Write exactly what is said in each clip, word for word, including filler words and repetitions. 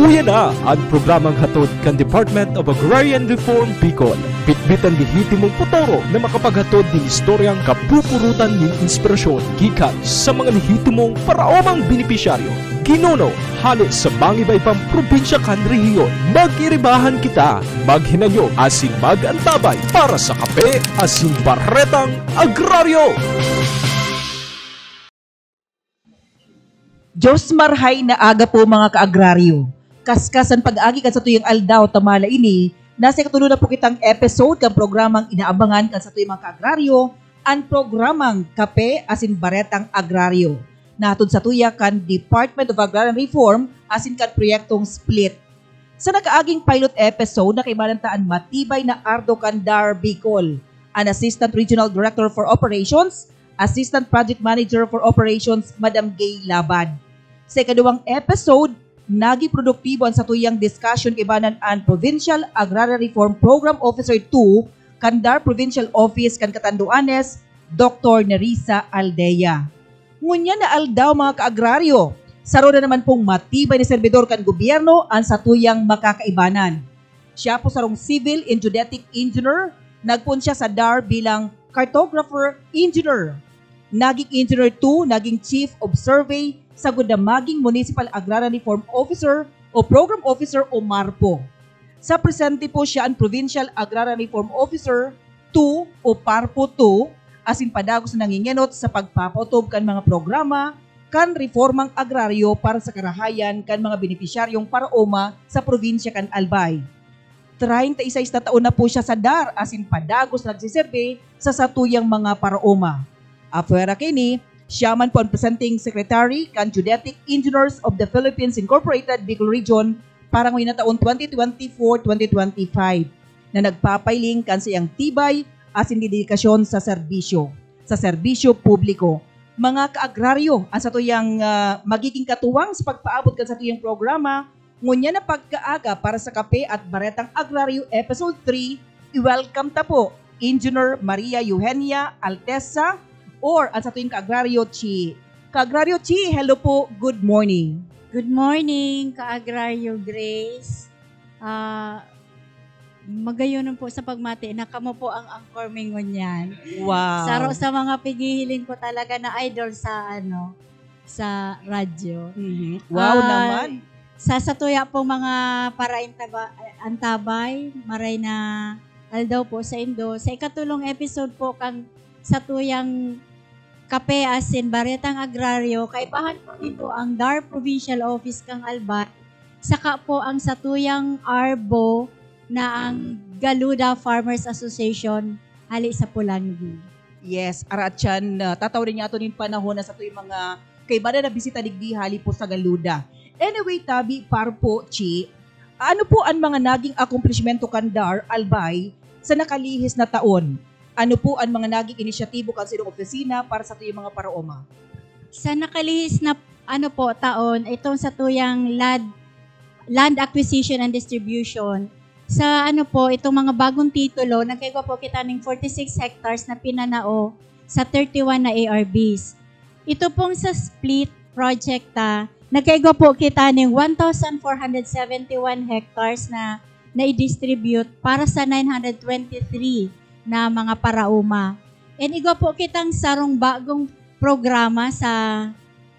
Uya na an programang hatod kan Department of Agrarian Reform Bicol. Bitbit an lehitimong potoro na makapaghatod nin istoryang kapupurutan nin inspirasyon gikan sa mga lehitimong paraomang benepisyaryo, ginuno, hale sa mga iba-ibang probinsya kan rehiyon. Mag-iribahan kita, maghinanyog asin mag-antabay para sa kape asin baretang agraryo. Diyos marhay na aga po, mga kaagraryo. Kaskas an pag-agi kan satuyang aldaw, tamala ini, nasa ikatulo na po kitang episode kan programang inaabangan kan satuyang mga kaagraryo, an programang Kape asin Baretang Agraryo. Nahatod satuya kan Department of Agrarian Reform asin kan proyektong SPLIT. Sa nakaaging pilot episode, nakaibanan ta an matibay na ardo kan DAR Bicol, an Assistant Regional Director for Operations, Assistant Project Manager for Operations, Madam Gay Labad. Sa ikaduwang episode, naging produktibo an satuyang discussion kaibanan an Provincial Agrarian Reform Program Officer two kan DAR Provincial Office kan Catanduanes, Doktor Nerissa Aldea. Ngunyan na aldaw, mga kaagraryo, saro na naman pong matibay na serbidor kan gobyerno an satuyang makakaibanan. Siya po sarong civil and geodetic engineer, nagpoon siya sa DAR bilang cartographer engineer. Naging engineer two, naging chief of survey, sagud na maging municipal agrarian reform officer o program officer o MARPO. Sa presente po, siya an Provincial Agrarian Reform Officer two o PARPO two, asin padagos na nangingenot sa pagpapaotob kan mga programa kan reformang agraryo para sa karahayan kan mga benepisyaryong paraoma sa probinsya kan Albay. Treinta y seis na taon na po siya sa DAR, asin padagos nagsiserbi sa satuyang mga paraoma. Apwera kaini, siya man po an Presenting Secretary kan Geodetic Engineers of the Philippines Incorporated, Bicol Region, para ngunyan na taon twenty twenty-four, twenty twenty-five, na nagpapailing kan saiyang tibay asin dedikasyon sa serbisyo, sa serbisyo publiko. Mga kaagraryo, ang satuyang, ah, magiging katuwang sa pagpaabot kan satuyang programa, ngunyan na pagkaaga para sa Kape at Baretang Agraryo Episode three, i-welcome ta po, Engineer Maria Eugenia Altesa, or ang satuyang kaagraryo, Chi. Kaagraryo Chi, hello po, good morning. Good morning, Kaagraryo Grace. Ah, magayon po sa pagmati na kamo po ang anchor mi ngunyan. Wow. Saro sa mga pighihiling ko talaga na idol sa, ano, sa radyo. Mhm. Wow. Ah, naman. Sa satuya pong mga paraintaba-, antabay, maray na aldaw po sa indo. Sa ikatulong episode po kang satuyang Kape asin Baretang Agraryo, kaibahan po nito ang DAR Provincial Office kan Albay, saka po ang satuyang ARBO na ang Galuda Farmers Association hali sa Polangui. Yes, arat siyan, ah, tatawrin niya ato nin panahon na satuyang mga kaibahan na bisita digdi hali po sa Galuda. Anyway, tabi, PARPO, Chi, ano po an mga naging akomplishmento kan DAR Albay sa nakalihis na taon? Ano po an mga naging inisyatibo kan satuyang opisina para satuyang mga paraoma? Sa nakalihis na, ano po, taon, itong satuyang land, land acquisition and distribution, sa, ano po, itong mga bagong titulo, nagkaigwa po kita ning forty-six hectares na pinanao sa thirty-one na A R Bs. Ito pong sa SPLIT project, ah, nagkaigwa po kita ning one thousand four hundred seventy-one hectares na nai-distribute para sa nine hundred twenty-three na mga paraoma. And igwa po kitang sarong bagong programa sa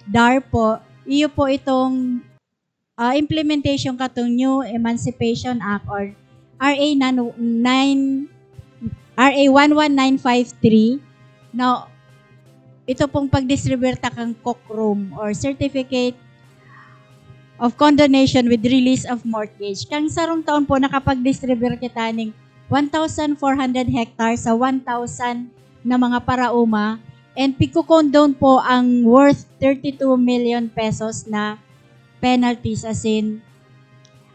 DAR po. Iyo po itong, ah, implementation katong New Emancipation Act or R A nine, R A one one nine five three. Now, ito pong pag-distribute ta kan COCROM or Certificate of Condonation with Release of Mortgage. Kang sarong taon po, nakapag-distribute kita ning one thousand four hundred hectares sa one thousand na mga paraoma, and pigko-condone po ang worth thirty-two million pesos na penalties, as in,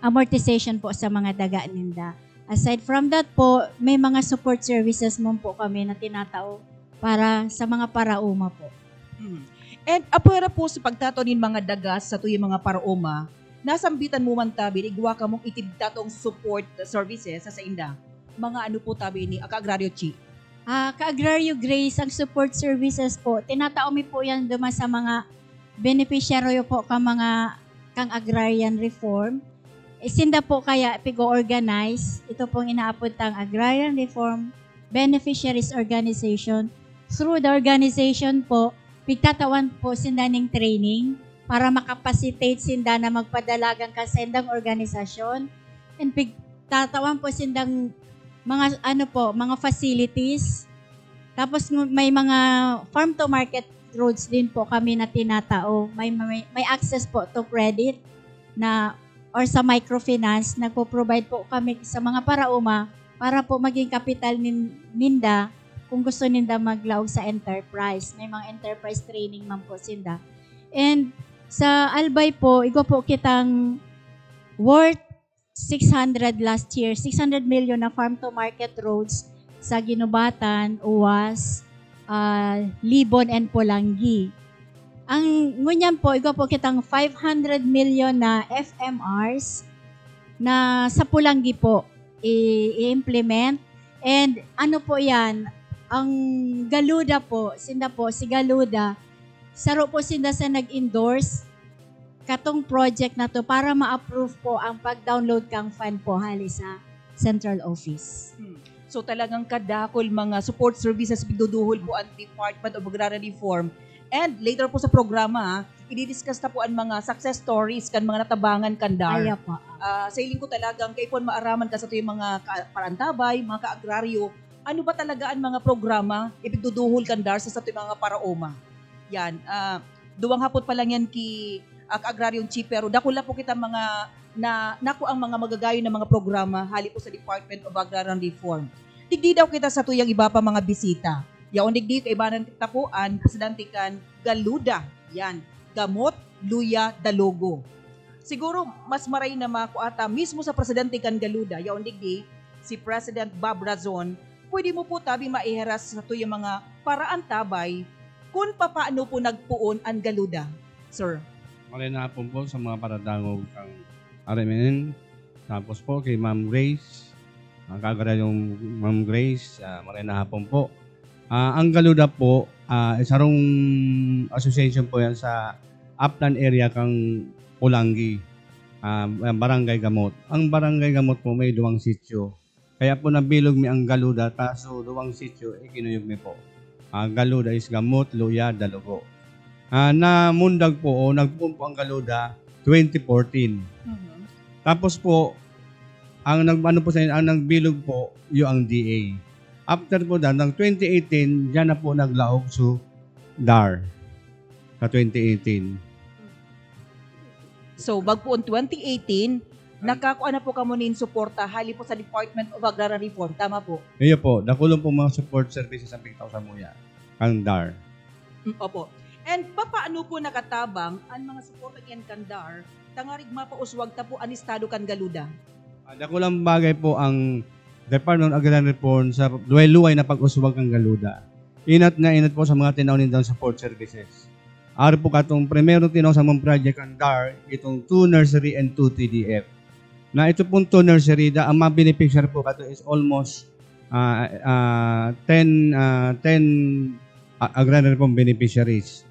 amortization po sa mga daga ninda. Aside from that po, may mga support services man po kami na tinatao para sa mga paraoma po. Hmm. And apwera po sa pagtatao nin mga daga satuyang mga paraoma, nasambitan mo man tabi, igwa kamong itib tatong support services sa sainda. Mga ano po tabi ini, Kaagraryo Chi? Ah, Kaagraryo Grace, ang support services po, tinatao mi po yan duman sa mga benepisyaryo po ka mga kang agrarian reform. Sinda po kaya pigo-organize ito pong inaapod tang Agrarian Reform Beneficiaries Organization. Through the organization po, pigtatawan po sinda ning training para makapacitate sinda na magpadalagan ka sa indang organisasyon. And pigtatawan po sindang mga, ano po, mga facilities. Tapos ng-, may mga farm to market roads din po kami na tinatao. May, may, may access po to credit na, or sa microfinance. Nagpo-provide po kami sa mga paraoma para po maging kapital nin-, ninda kung gusto ninda maglaog sa enterprise. May mga enterprise training man po sinda. And sa Albay po, igwa po kitang worth six hundred last year, six hundred million na farm to market roads sa Guinobatan, Uwas, ah, Libon and Polangui. Ang ngunyan po, igwa po kitang five hundred million na F M Rs na sa Polangui po i-, i-implement. And ano po yan, ang Galuda po, sinda po, si Galuda, saro po sinda sa nag-endorse katong project na to para ma-approve po ang pag-download kang fund po hali sa central office. Hmm. So talagang kadakol mga support services pigduduhol po ang Department of Agrarian Reform. And later po sa programa, ha, i-discuss ta po ang mga success stories kan mga natabangan kan DAR. Kaya po. Ah, sa hiling ko talagang kaipuhan maaraman ka sa tuyong mga ka- parantabay, mga ka-agraryo, ano ba talaga ang mga programa ipigduduhol kan DAR sa satuyong mga paraoma? Yan. Ah, duwang hapot pa lang yan ki ah, ka-agraryong chief, pero dakula po kita mga na nako ang mga magagayon na mga programa hali po sa Department of Agrarian Reform. Digdi daw kita sa tuyang iba pa mga bisita. Yaon digdi kaibanan kita po an presidente kan Galuda. Yan, Gamot Luya Dalogo. Siguro mas maray na makuha ta mismo sa presidente kan Galuda. Yaon digdi si President Bob Razon. Pwede mo po tabi maihiras sa tuyang mga paraantabay kun papaano po nagpoon an Galuda, sir? Maray na hapon po sa mga paradangog kang R M N. Tapos po kay Ma'am Grace, ang kagara yung Ma'am Grace, ah, maray na hapon po. Ah, ang Galuda po, ah, sarong association po yan sa Aplan area kang Polangui, ah, Barangay Gamot. Ang Barangay Gamot po may duwang sityo. Kaya po nabilog mi ang Galuda, ta so duwang sityo, ikinuyog mi po. Ah, Galuda is Gamot, Luya, Dalugo. Ah, namundag po o nagpoon po ang Galuda twenty fourteen. Mhm. Tapos po, ang nag ano po sa ang nagbilog po, yung ang D A. After po dan, ng twenty eighteen, diyan na po naglaog so DAR sa twenty eighteen. So, bagpoon twenty eighteen, nakakua na po kamo nin suporta hali po sa Department of Agrarian Reform. Tama po? Iyo po, dakulon po mga support services ang pigtao sa muya, ang DAR. Mm, opo. And papaano po nakatabang ang mga suporta niyan kan DAR tangarig mapauswag ta po an estado kan Galuda? Ah, dakulang bagay po ang Department of Agrarian Reform sa luway-luway na pag-uswag kan Galuda. Inat na inat po sa mga tinaw nindang support services. Ari po katong primero tinaw sa mga project ang DAR, itong two nursery and two T D F. Na ito pong two nursery, da, ang mga beneficiary po kato is almost ah, ah, ten, ah, ten, ah, Agrarian Reform beneficiaries.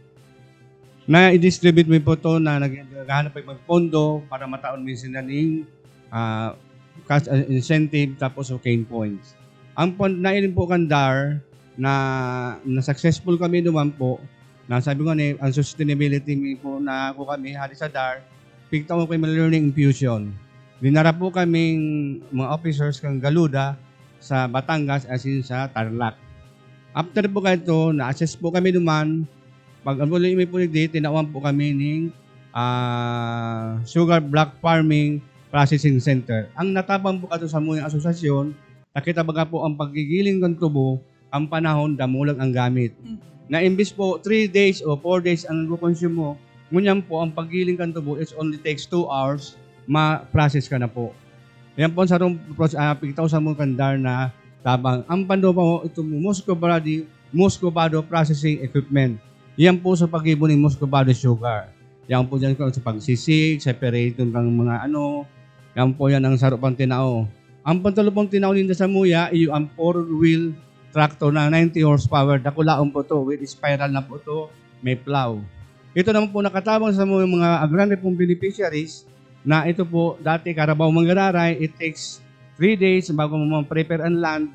Na i-distribute mi po to na nag-, naghahanap pa yung pondo para mataon mi sila ning, ah, cash, ah, incentive tapos o cane points. Ang pon-, nailing po kan DAR na, na successful kami naman po, na sabi ko ni, ang sustainability mi po na ako kami, hali sa DAR, pigtao ko yung mga learning infusion. Dinara po kaming mga officers kang Galuda sa Batangas as in sa Tarlac. After po kaito, na-assess po kami naman, pag ang ulit mi po digdi, tinawan po kami ning, ah, Sugar Block Farming Processing Center. Ang natabang po kato sa mga asosasyon, nakita baga po ang paggigiling kan tubo, ang panahon, damulag ang gamit. Mm. Na imbis po, three days o four days ang nagkukonsumo, ngunyan po, ang paggiling kan tubo, it only takes two hours, ma-process ka na po. Yan po ang sarong pros-, ah, pigtaw sa mga kan DAR na tabang. Ang pando pa mo, itong Muscovado, Muscovado Processing Equipment. Yan po sa paggibo ni Muscovado Sugar. Yan po dyan sa pagsisig, separating kang mga ano. Yan po yan ang saro pang tinao. Ang pantulo pong tinao ninda sa muya, iyo ang four-wheel tractor na ninety horsepower. Dakulaon po to, with spiral na po to, may plow. Ito naman po nakatabang sa mga, mga agrarian pong beneficiaries, na ito po, dati Carabao Manggararay, it takes three days bago mo ma-prepare ang land.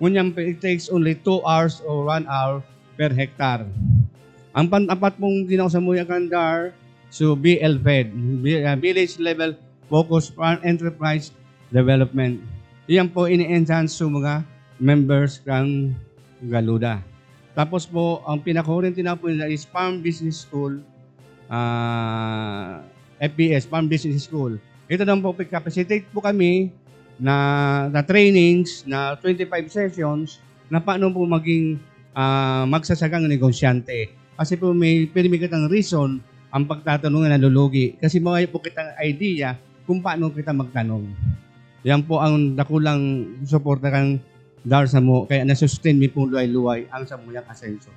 Ngunyan po, it takes only two hours or one hour per hectare. Ang pang-apat pong tinaw sa Muya Kandar, so B L fed, Bi-, ah, Village Level Focus Farm Enterprise Development. Iyan po ini-enhance sa mga members kang Galuda. Tapos po, ang pinakahuling tinaw po nila is Farm Business School, ah, F B S, Farm Business School. Ito naman po, capacitate po kami na, na trainings, na twenty-five sessions, na paano po maging, ah, magsasakang negosyante. Kasi po may, pwede may kitang reason ang pagtatanong na nalulugi. Kasi may po kitang idea kung paano kita magtanom. Yan po ang dakulang suporta kan DAR samo, kaya na-sustain mi po luway-luway ang samuyang asenso.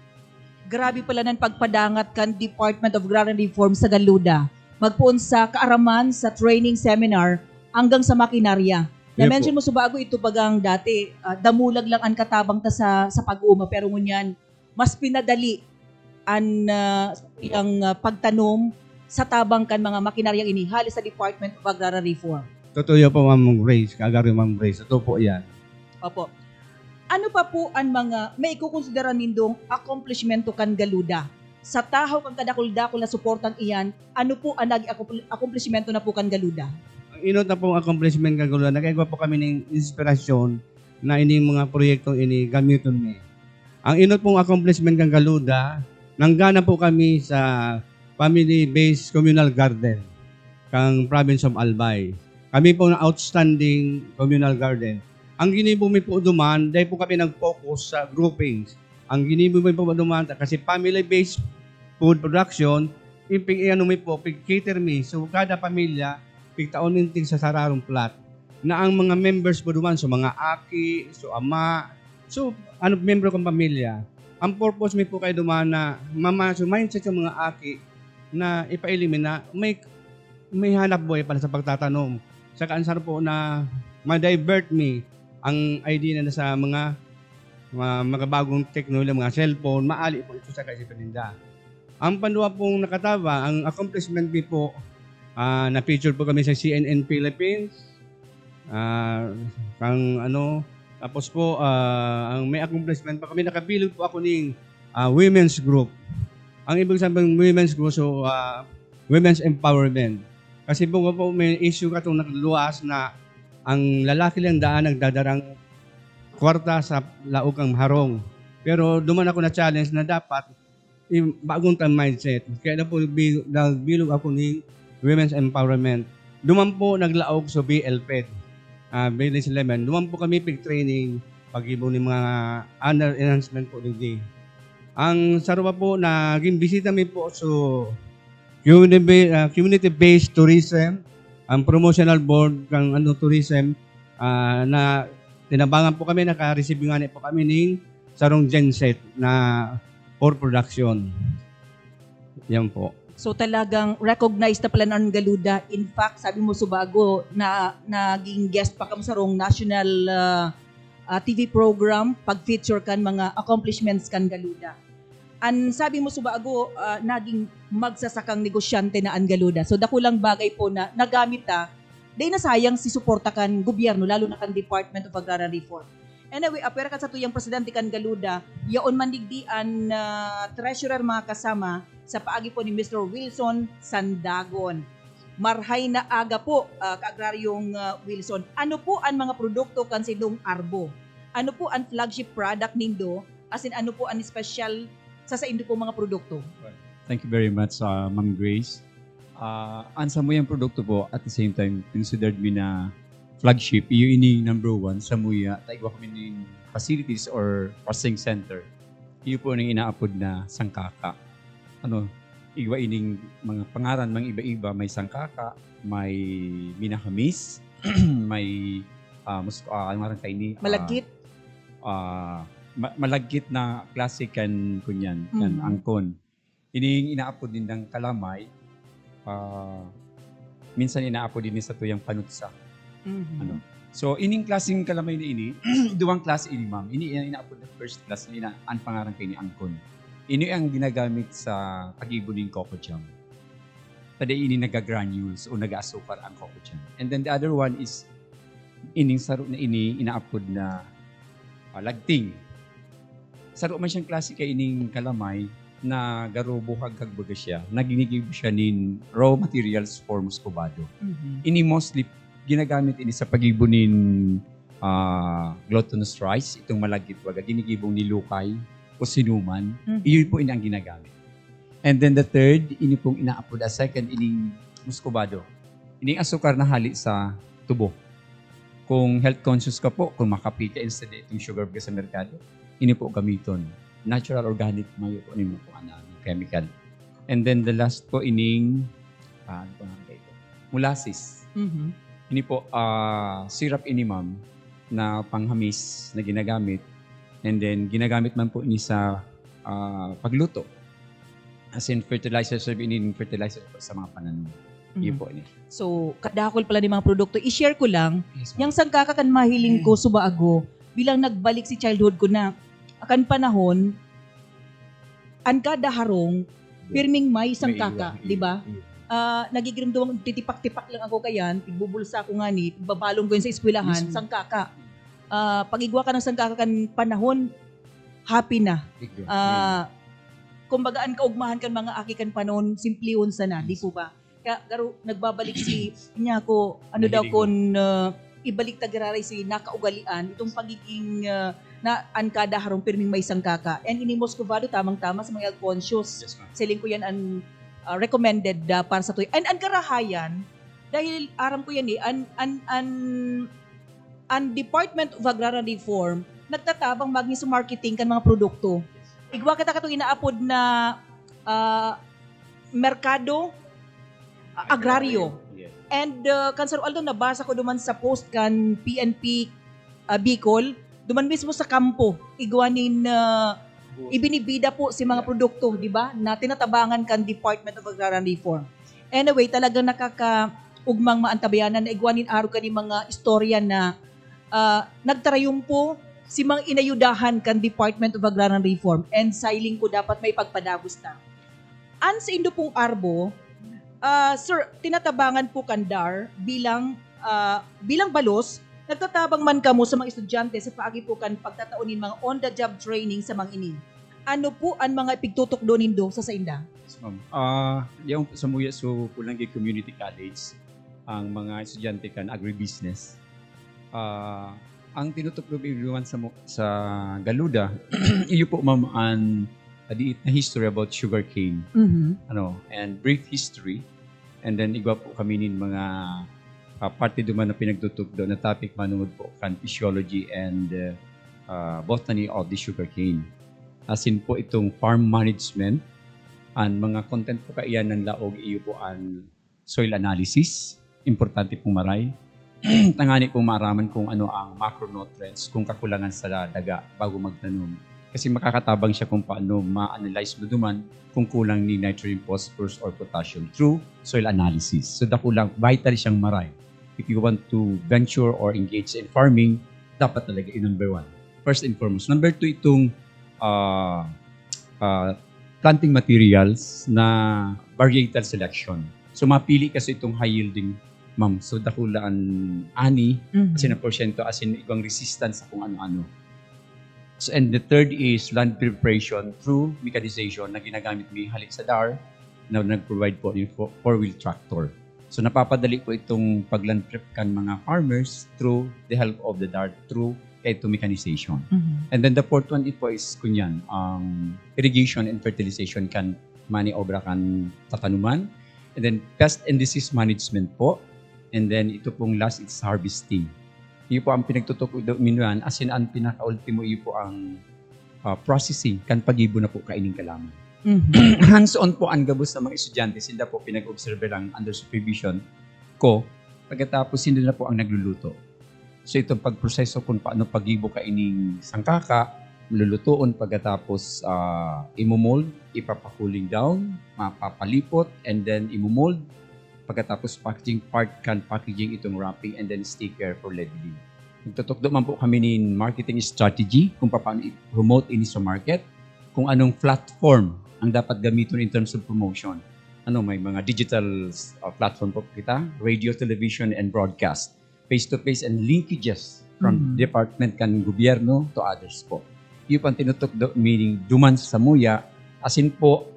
Grabe pala nan pagpadangat kan Department of Agrarian Reform sa Galuda. Magpoon sa kaaraman, sa training seminar, hanggang sa makinarya. Yun po. Na-mention mo sa bago ito bagang dati, ah, damulag lang an katabang ta sa, sa pag-uuma, pero ngunyan, mas pinadali an, ah, iyang, ah, pagtanom sa tabang kan mga makinaryang ini hali sa Department of Agrarian Reform. Totoo yun po, Ma'am Grace. Kaagari, Ma'am Grace. Totoo po yan. Opo. Ano pa po an mga maikukonsidera nindong akomplishmento kan Galuda? Sa tahaw kan kadakul-dakul na suportang iyan, ano po an naging akompli-, akomplishmento na po kan Galuda? Ang inot na pong accomplishment kan Galuda, nakaigwa po kami ning inspirasyon na ining mga proyektong ini gamiton mi. Ang inot pong accomplishment kan Galuda, nanggana po kami sa family-based communal garden kan province of Albay. Kami po ang outstanding communal garden. Ang ginibo mi po duman, dahil po kami nag-focus sa groupings. Ang ginibo mi po duman, kasi family-based food production, ipig-, ano mi po, pig-cater mi. So, kada pamilya, pigtaon ning tig sa sararong plot. Na ang mga members po duman, so mga aki, so ama, so ano, membro kan pamilya. Ang purpose mi po kay duman na mama, so mindset sa mga aki na ipaili mi na may, may hanap buhay pala sa pagtatanom. Saka ang sarap po na ma-divert mi ang idea na sa mga, mga, mga bagong teknolohiya, mga cellphone, maali po ito sa kaisipan ninda. Ang pandua pong nakatabang, ang accomplishment mi po, ah, na-feature po kami sa C N N Philippines. Ah, kang ano, tapos po, ah, ang may accomplishment pa kami, nakabilog po ako ning, ah, women's group. Ang ibig sabihin ng women's group, so, ah, women's empowerment. Kasi po, po may issue katong nagluwas na ang lalaki lang daan nagdadarang kwarta sa laog kan harong. Pero duman ako na-challenge na dapat im-, bagong ta mindset. Kaya na po bi-, nagbilog ako ning women's empowerment. Duman po naglaog sa B L fed, ah, Village Eleven. Duman po kami pig-training, pag-ibo ning mga under enhancement po digdi. Ang sarwa po, naging bisita mi po sa community, ah, community-based tourism, ang promotional board kan, ano, tourism, ah, na tinabangan po kami, naka-receive ngani po kami ning sarong genset na for production. Yan po. So, talagang recognized na pala na ang Galuda. In fact, sabi mo, subago na naging guest pa kamo sarong national, ah, ah, T V program, pag-feature kan mga accomplishments kan Galuda. An sabi mo, subago, ah, naging magsasakang negosyante na an Galuda. So, dakulang bagay po na nagamit ta. Dai nasayang si suporta kan gobyerno, lalo na kan Department of Agrarian Reform. Anyway, apwera kan satuyang presidente kan Galuda, yaon man digdi an, ah, treasurer, mga kasama, sa paagi po ni Mister Wilson Sandagon. Marhay na aga po, ah, Kaagraryong, ah, Wilson. Ano po an mga produkto kan sindong Arbo? Ano po an flagship product nindo? As in, ano po an espesyal sa saindo pong mga produkto? Thank you very much, ah, Ma'am Grace. Ah, ang samuyang produkto po, at the same time, considered mi na flagship, iyo ini number one, samuya, ta igwa kami ning facilities or processing center. Iyo po ning inaapod na sangkaka. Ano, igwa ining mga pangaran, mga iba-iba, may sangkaka, may minahamis, may, ah, mus-, ah, ano ngaran kaini? Ah, Malagkit? ah, ma-, malagkit na klase kan, kunyan, kan Mhm. angkon. Ining inaapod nindang kalamay, ah, minsan inaapod ini satuyang panutsa. Mhm. Ano? So, ining klaseng kalamay na ini, duwang klase ini, ma'am. Ini ang inaapod na first class na ina-, ang pangaran kaini angkon. Ini ang ginagamit sa pag-ibo ning coco jam. Tada ini naga-granules o naga-asukar ang coco diyan. And then the other one is ining saro na ini inaapod na, ah, lagting. Saro man siyang klase kaining kalamay na garo buhag kag baga siya, na ginigibo siya nin raw materials for muscovado. Mhm. Ini mostly ginagamit ini sa paggibo nin, ah, glutinous rice, itong malagkit baga, ginigibong nilukay o sinuman. Mhm. Iyon po ini ang ginagamit. And then the third, ini pong inaapod as second, ining muscovado. Ining asukar na hali sa tubo. Kung health conscious ka po, kung makape ka instead na itong sugar baga sa merkado, ini po gamiton. Natural, organic, mayo po nin mga ano, chemical. And then the last po, ining, ah, ano po nga ba ito? Molasses. Mhm. Ini po, ah, syrup ini, ma'am, na panghamis na ginagamit. And then, ginagamit man po ini sa, ah, pagluto. As in, fertilizer, sabi ini, fertilizer po sa mga pananom. Iyo Mhm. po ini. So, kadakol pala ni mga produkto. I-share ko lang, Yes, ma'am. yang sangkaka kan mahiling ko, suba ago, bilang nagbalik si childhood ko na, kan panahon, an kada harong, pirming may May sangkaka, iwa, di ba? Iyo, iyo. Ah, nagigirimdom ako, titipak-tipak lang ako kayan, tigbubulsa ko ngani, tigbabalong ko yun sa eskwelahan, Mismo. sangkaka. Ah, pag igwa ka ng sangkaka kan panahon, happy na. Igwa. Ah, Iyo. kumbaga, an kaugmahan kan mga aki kan panahon, simplihon sana, di Yes. po ba? Kaya, garo, nagbabalik si, niya ako, ano daw Nahiling. kun, ah, ibalik ta giraray si nakaugalian, itong pagiging, ah, na an kada harong pirming may sangkaka. And ini muscovado, tamang-tama sa mga health conscious. Yes, ma'am. Siling ko yan an, ah, recommended, ah, para sa tuyo. And an karahayan, dahil aram ko yan eh, an, an, an, an Department of Agrarian Reform, nagtatabang magni sa marketing kan mga produkto. Igwa kita katong inaapod na, ah, merkado agraryo. Yes. And, uh, kan Sir Aldo, nabasa ko duman sa post kan P N P, uh, Bicol, duman mismo sa kampo, igwa nin, uh, Good. ibinibida po si mga Yeah. produkto, di ba, na tinatabangan kan Department of Agrarian Reform. Anyway, talagang nakakaugmang maantabayanan na igwa nin arog kan mga istorya na, uh, nagtarayumpo si mga inayudahan kan Department of Agrarian Reform, and siling ko dapat may pagpadagos na. An saindo pong arbo, ah, sir, tinatabangan po kan DAR bilang, ah, bilang balos, nagtatabang man kamo sa mga estudyante sa paagi po kan pagtatao nin mga on-the-job training sa mga ini. Ano po an mga ipigtutukdo nindo sa sainda? Yes, ma'am. Ah, yaon po samuya so Polangui Community College, ang mga estudyante kan agribusiness. Ah, ang tinutukdo mi duman sa mo-, sa Galuda, iyo po, ma'am, an maliit na history about sugarcane. Mhm. Ano, and brief history. And then, igwa po kami nin mga, ah, parte duman na pinagtutukdo na topic manungod po kan physiology and, uh, uh, botany of the sugarcane. Asin po itong farm management, an mga content po kaiyan na laog, iyo po an soil analysis, importante pong maray. Tangani pong maaraman kung ano ang macronutrients, kung kakulangan sa daga bago magtanom. Kasi makakatabang siya kung paano ma-analyze mo duman kung kulang ni nitrogen, phosphorus, or potassium through soil analysis. So, dakulang vital siyang maray. If you want to venture or engage in farming, dapat talaga yung number one. First and foremost. Number two, itong, ah, ah, planting materials na varietal selection. So, mapili ka sa itong high yielding, ma'am. So, dakula an ani, Mhm. kasi na porsyento, asin igwang resistance sa kung ano-ano. So, and the third is land preparation through mechanization na ginagamit mi hali sa DAR na nag-provide po ng fo-, four-wheel tractor. So, napapadali po itong pag-land prep kan mga farmers through the help of the DAR, through kaito mechanization. Mhm. And then the fourth one, it po is kunyan, ang irrigation and fertilization kan maniobra kan tatanuman. And then pest and disease management po. And then ito pong last, it's harvesting. Iyo po ang pinagtutukdo mi niyan, asin ang pinaka-ultimo, iyo po ang, ah, processing kan paggibo na po kaining kalaman. Mhm. Hands-on po ang gabos sa mga estudyante, sinda po pinag-obserbaran under supervision ko, pagkatapos sinda na po ang nagluluto. So, itong pagproseso kung paano paggibo kaining sangkaka, lulutuon pagkatapos, ah, imo-mold, ipapa-cooling down, mapapalipot, and then imo-mold. Pagkatapos packaging, part kan packaging itong wrapping, and then sticker for labeling. Nagtutukdo man po kami nin marketing strategy kung paano i-promote ini sa market, kung anong platform ang dapat gamiton in terms of promotion. Ano, may mga digital uh, platform po kita, radio, television, and broadcast, face-to-face and linkages from Mhm. department kan gobyerno to others po. Iyo pang tinutukdo, meaning duman sa samuya, asin po,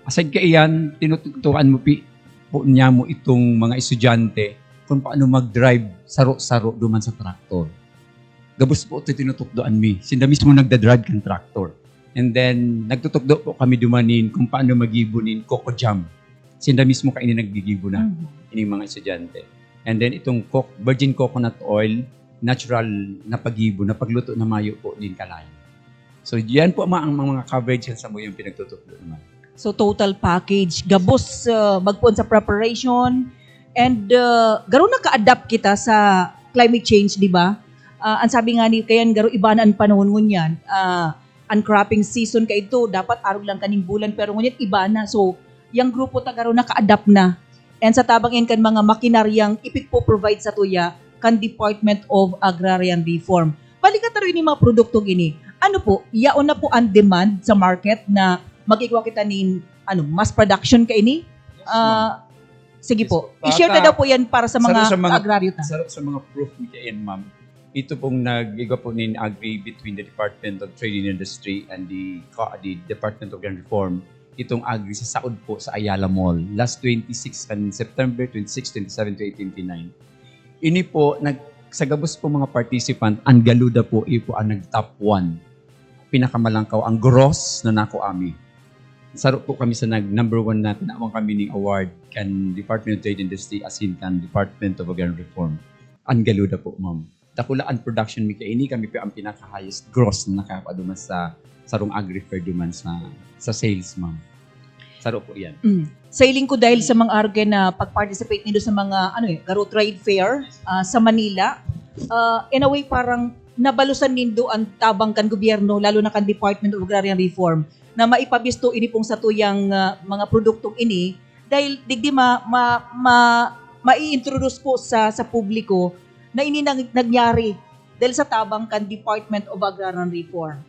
aside kaiyan, tinutukdoan mo pi, po niya mo itong mga estudyante kung paano mag-drive saro-saro duman sa traktor. Gabos po ito tinutukdoan mi. Sinda mismo nagda-drive kan traktor. And then, nagtutukdo po kami dumanin kung paano magibo nin coco jam. Sinda mismo kaini naggigibo na, Mhm. ining mga estudyante. And then, itong co- virgin coconut oil, natural na pagibo, na pagluto na mayo po nin kalain. So, yan po mga, ang mga coverage sa samuyang pinagtutukdo naman. So, total package. Gabos uh, magpoon sa preparation. And uh, garo naka-adapt kita sa climate change, di ba? Uh, ang sabi nga ni Kayan, garo iba na ang panahon ngunyan. Uh, ang cropping season ka ito, dapat arog lang kaning bulan, pero ngunyan iba na. So, yang grupo ta garo naka-adapt na. And sa tabang yan kan mga makinaryang ipigpo-provide sa tuya kan Department of Agrarian Reform. Balikan ta rin yung mga produktong ini. Ano po, yaon na po ang demand sa market na magigwa kita nin ano, mass production ka ini? Yes, Ah, ma'am. Sige Yes po. po. I-share na Baka- daw po yan para sa mga, Saro sa mga- agraryo ta. Saro sa mga proof ni Kayan, ma'am. Ito pong nag-igwa po nin agri between the Department of Trade and Industry and the, the Department of Agrarian Reform. Itong agri sa saod po sa Ayala Mall. Last twenty-six kan September twenty-six, twenty-seven to eighteen twenty-nine. Ini po, nag, sa gabos po mga participant, ang Galuda po, iyo po ang nag-top one. Pinakamalangkaw ang gross na nako ami. Saro po kami sa nag number one na tinawag kami ni award kan Department of Trade Industry asin kan Department of Agrarian Reform. Ang Galuda po, ma'am. Dakula ang production mi kaini, kami po ang pinaka-highest gross na nakapaduman sa sarong agri fair duman sa sa sales, ma'am. Saro po yan. Mm. Sa hiling ko dahil sa mga arge na pag-participate nindo sa mga ano eh, garo trade fair ah, sa Manila, ah, in a way parang nabalusan nindo ang tabang kan gobyerno, lalo na kan Department of Agrarian Reform, na maipabisto ini pong satuyang ah, mga produktong ini dahil digdi ma, ma, ma, mai-introduce po sa sa publiko na ini nang, nangyari dahil sa tabang kan Department of Agrarian Reform.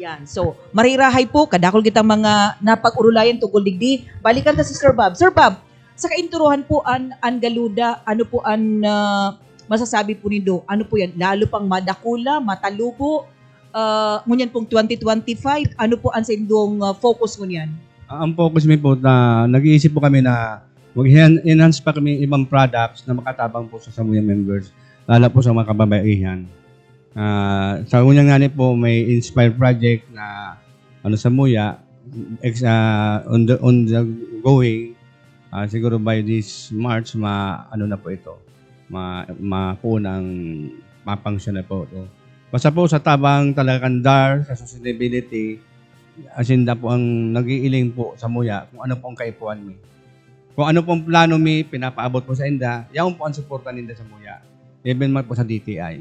Yan. So, marirahay po, kadakol kitang mga napag-urulayan tungkol digdi. Balikan ta si Sir Bob. Sir Bob, sa kainturuhan po an, an Galuda, ano po an ah, masasabi po nindo? Ano po yan? Lalo pang madakula, matalubo? Ah, ngunyan pong twenty twenty-five, ano po ang sa indong ah, focus ngunyan? Ang focus mi po, na nag-iisip po kami na mag-enhance pa kami ibang products na makatabang po sa samuyang members, lalo po sa mga kababaihan. Ah, sa unya nga ni po, may Inspire Project na ano samuya, ex, ah, on the, on the going, ah, siguro by this March, ma, ano na po ito, ma, mapuon ang mapangsyon na po ito. Basta po sa tabang talaga kan DAR, sa sustainability, asinda po ang nag-iiling po samuya kung ano po ang kaipuhan mi. Kung ano pong plano mi, pinapaabot po sa inda, yaon po ang suporta ninda samuya. Even man po sa D T I.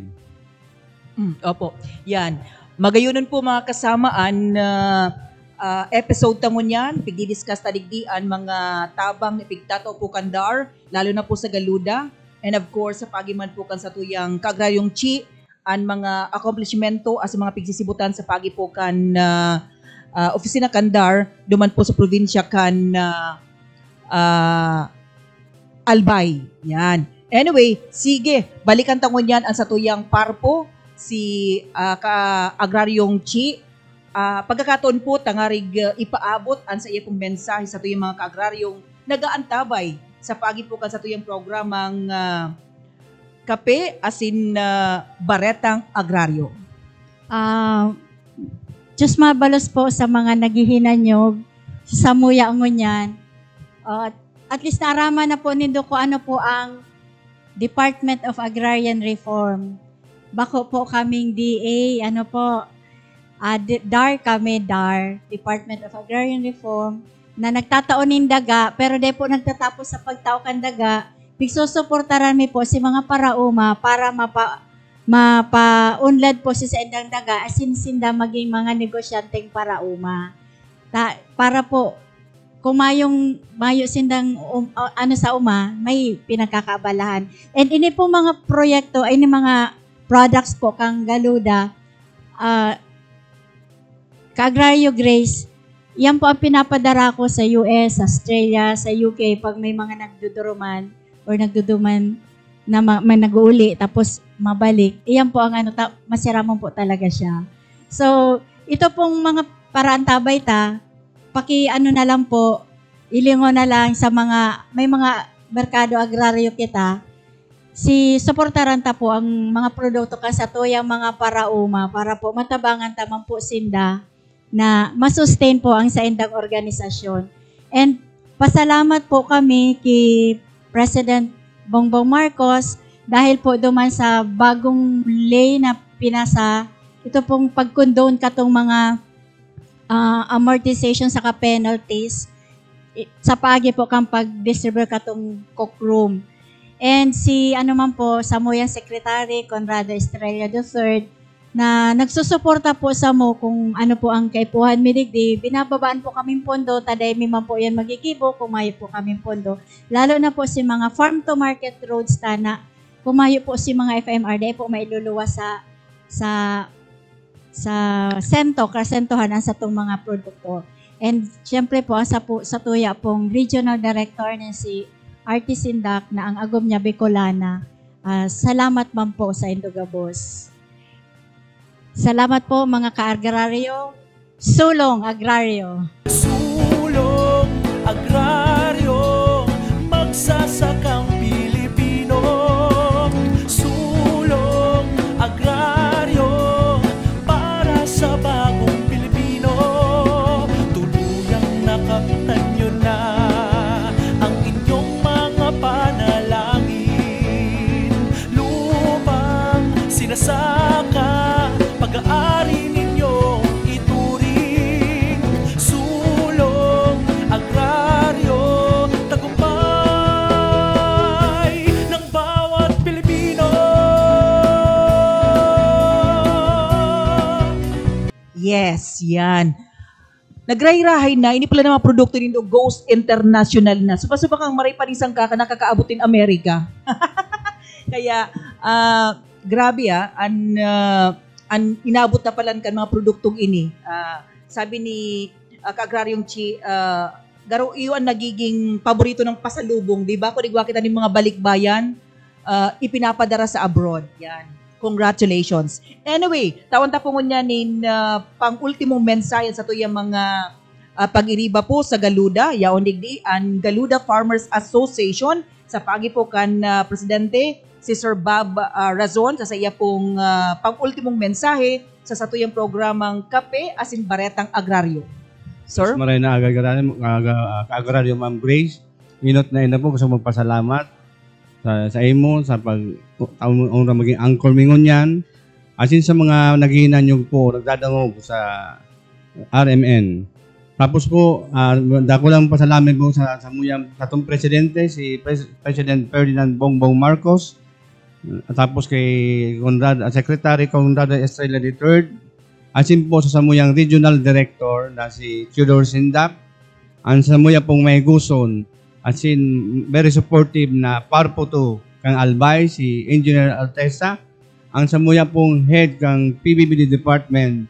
Mm, opo. Yan. Magayonon po mga kasama an ah, ah, episode ta ngunyan, pigdi-discuss ta digdi an mga tabang na pigtatao po kan DAR, lalo na po sa Galuda. And of course, sa paagi man po kan satuyang Kaagraryong Chi, an mga akomplishmento as mga pigsisibutan sa paagi po kan ah, ah, opisina kan DAR, duman po sa probinsya kan ah, ah, Albay. Yan. Anyway, sige, balikan ta ngunyan an satuyang parpo, si ah, Kaagraryong Chi. Ah, pagkakataon po, tangarig ah, ipaabot an sa iya pong mensahe sa tuyang mga kaagraryong nagaantabay sa paagi po kan satuyang programang ah, Kape asin ah, Baretang Agraryo. Ah, Diyos mabalos po sa mga naghihinanyog sa samuya ngunyan. Ah, at least naaraman na po nindo kung ano po ang Department of Agrarian Reform. Bako po kaming D A, ano po, ah, D- DAR kami, DAR, Department of Agrarian Reform, na nagtatao nin daga, pero di po nagtatapos sa pagtao kan daga, pigsusuportaran mi po si mga paraoma para mapa, mapaunlad po si saindang daga, asin sinda maging mga negosyanteng paraoma. Ta, para po, kung mayong, mayo sindang um, uh, ano sa uma, may pinagkakaabalahan. And ini po mga proyekto, ay ini mga products po kang Galuda, ah, Kaagraryo Grace, Yan po ang pinapadara ko sa U S, Australia, sa U K, pag may mga nagduduruman or nagduduman na ma- may nag-uuli tapos mabalik. Iyan po ang ano, ta- masiraman po talaga siya. So, ito pong mga paraantabay ta, paki ano na lang po, ilingon na lang sa mga, may mga merkado agraryo kita, si suportaran ta po ang mga produkto kan satuyang mga paraoma para po matabangan ta man po sinda na masustain po ang saindang organisasyon. And pasalamat po kami ki President Bongbong Marcos dahil po duman sa bagong ley na pinasa, ito pong pag-condone katong mga ah, amortization saka penalties i- sa paagi po kan pag-distribute katong Coke Room. And si ano man po, samuyang Secretary Conrado Estrella the third, na nagsusuporta po samo kung ano po ang kaipuhan mi digdi, binababaan po kaming pondo, ta dai mi man po yan magigibo kung mayo po kaming pondo. Lalo na po si mga farm to market roads ta na kung mayo po si mga F M R, dai po mailuluwas sa, sa, sa sento, kasentohan ang satong mga produkto. And siyempre po, ang sa po, satuya pong regional director na si Artie Sindak na ang agom niya Bicolana. Ah, salamat man po sa indo gabos. Salamat po, mga ka-agraryo. Sulong Agraryo. Sulong Agraryo, magsasakang Pilipino. Sulong Agraryo, para sa bagong Pilipino. Tuluyang nakamtan nyo na ang inyong mga panalangin. Lupang sinasaka, pag-aari ninyong ituring. Sulong Agraryo, tagumpay ng bawat Pilipino. Yes, yan. Nagrahay-rahay na, ini pala na mga produkto nindo, goes international na. Suba-suba kang maray pa rin sangka ka, nakakaabot in America. Kaya, ah, grabe ah, an, ah, an inabot na palan kan mga produktong ini. Ah, sabi ni ah, Kaagraryong Chi, ah, garo iyo ang nagiging paborito ng pasalubong, di ba? Kung igwa kita ng mga balikbayan, ah, ipinapadara sa abroad. Yan. Congratulations. Anyway, tawan ta po ngunyan nin ah, pang-ultimong mensahe sa tuyang mga ah, pag-iriba po sa Galuda, yaon digdi, an Galuda Farmers Association, sa paagi po kan ah, Presidente, si Sir Bob ah, Razon, sa saiya pong ah, pang-ultimong mensahe sa satuyang programang Kape asin Baretang Agraryo. Sir? Mas maray na aga, aga, aga, aga, agraryo, Ma'am Grace. Inot na ina po, gusto magpasalamat sa, sa imo, sa pag, ang, ang maging anchor mi ngunyan. Asin sa mga naghihinanyog po, nagdadangog sa R M N. Tapos po, ah, dako lang pasalamat po sa, sa muyang, sa atong presidente, si Pres- President Ferdinand Bongbong Marcos, tapos kay Conrad, ah, Secretary Conrado Estrella the third, asin po sa samuyang Regional Director na si Theodore Sindak, ang samuya pong maiguson, asin very supportive na Parpo two kang Albay, si Engineer Altesa, ang samuya pong head kang P B B D Department,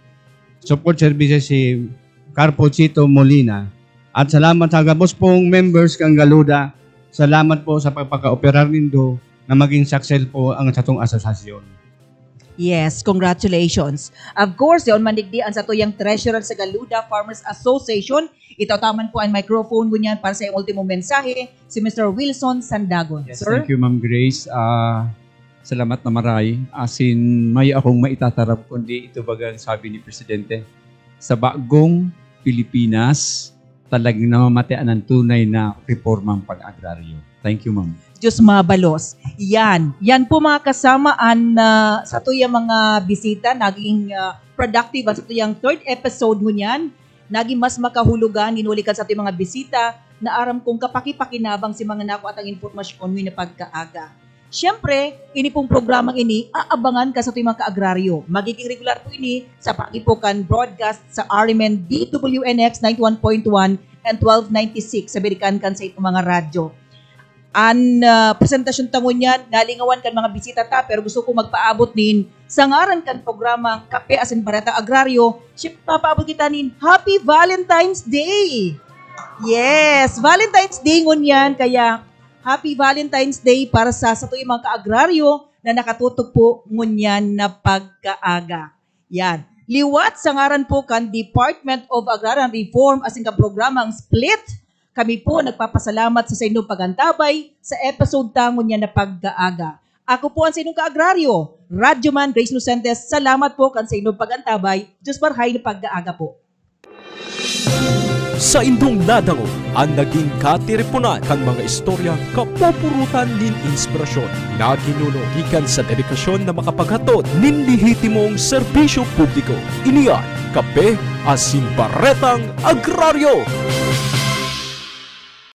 Support Services, si Carpo Chito Molina. At salamat sa gabos pong members kang Galuda. Salamat po sa pagpakaoperar nindo na maging success po ang satong asosasyon. Yes, congratulations. Of course, yaon man digdi ang satuyang treasurer sa Galuda Farmers Association. Itaw taman po ang microphone ngunyan para sa iyong ultimong mensahe, si Mister Wilson Sandagon. Yes, Sir? Thank you, Ma'am Grace. Ah, salamat na maray. Asin, may akong maitatarap, kundi ito bagang sabi ni Presidente, sa bagong Pilipinas, talagang namamatean ang tunay na reformang pag-agraryo. Thank you, Ma'am. Diyos mabalos. Yan. Yan po, mga kasama, ang ah, sa tuyang mga bisita, naging ah, productive ang sa tuyang third episode ngunyan. Naging mas makahulugan, hinuli kan sa tuyang mga bisita, na aram kong kapakipakinabang si mga nakuha tang impormasyon ngunyan na pagkaaga. Siyempre, ini pong programang ini, aabangan ka sa tuyang mga kaagraryo. Magiging regular po ini sa paagi po kan broadcast sa R M N D W N X ninety-one point one and twelve ninety-six sa Birikan kan sa itong mga radyo. An ah, presentasyon ta ngunyan, nalingawan kan mga bisita ta, pero gusto ko magpaabot nin sa ngaran kan programang Kape asin Baretang Agraryo, syempre papaabot kita nin Happy Valentine's Day! Yes, Valentine's Day ngunyan, kaya Happy Valentine's Day para sa satuyang mga kaagraryo na nakatutok po ngunyan na pagkaaga. Yan. Liwat sa ngaran po kan Department of Agrarian Reform asin kan programang SPLIT, kami po nagpapasalamat sa saindong pag-antabay sa episode ta ngunyan na pagkaaga. Ako po ang saindong kaagraryo, Radyoman Grace Lucentes. Salamat po kan saindong pag-antabay. Diyos marhay na pagkaaga po. Saindong nadangog an nagin katiriponan kan mga istoryang kapupurutan nin inspirasyon na ginuno gikan sa dedikasyon na makapaghatod nin lehitimong serbisyo publiko. Ini an Kape asin Baretang Agraryo!